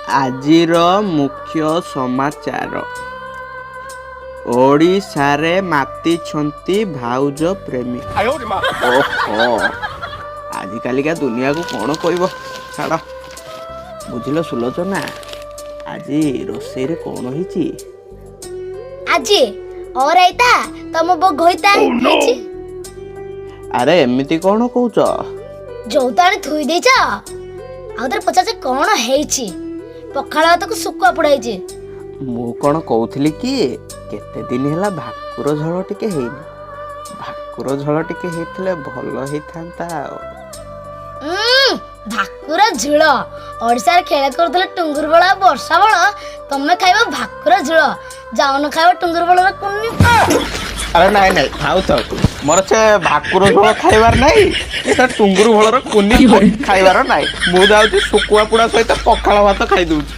ଆଜିର ମୁଖ୍ୟ ସମାଚାର, ଓଡ଼ିଶାରେ ମାତିଛନ୍ତି ଭାଉଜ ପ୍ରେମୀ। ଓହୋ, ଆଜିକାଲିକା ଦୁନିଆକୁ କ'ଣ କହିବ, ଛାଡ଼। ବୁଝିଲ ସୁଲୋଚନା, ଆଜି ରୋଷେଇରେ କ'ଣ ହେଇଛି? ଆଜି ଅରାଇତା, ତମ ବୋଉ ଘଇତା ହେଇଛି। ଆରେ, ଏମିତି କ'ଣ କହୁଛ? ଯୋଉ ତ ଆଣି ଥୋଇ ଦେଇଛ, ଆଉ ଥରେ ପଚାରୁଛ କ'ଣ ହେଇଛି? ପଖାଳ ଭାତକୁ ଶୁଖୁଆ ପୋଡ଼ା ହେଇଛି। ମୁଁ କ'ଣ କହୁଥିଲି କି, କେତେ ଦିନ ହେଲା ଭାକୁର ଝୋଳ ଟିକେ ହେଇନି। ଭାକୁର ଝୋଳ ଟିକେ ହେଇଥିଲେ ଭଲ ହେଇଥାନ୍ତା ଆଉ। ଭାକୁର ଝୋଳ! ଓଡ଼ିଶାରେ ଖେଳ କରୁଥିଲେ ଟୁଙ୍ଗୁର ବଳ ଆଉ ବର୍ଷା ବଳ, ତମେ ଖାଇବ ଭାକୁର ଝୋଳ? ଯାଉନ ଖାଇବ ଟୁଙ୍ଗୁର ବଳର କୁନି। ଆରେ ନାଇଁ ନାଇଁ, ଥାଉ ଥାଉ, ମୋର ସେ ଭାକୁର ଝୋଳ ଖାଇବାର ନାହିଁ କି ସେ ଟୁଙ୍ଗୁରୁ ଭୋଳର କୁନି ଖାଇବାର ନାହିଁ। ମୁଁ ଯାଉଛି, ଶୁଖୁଆ ପୋଡ଼ା ସହିତ ପଖାଳ ଭାତ ଖାଇଦଉଛି।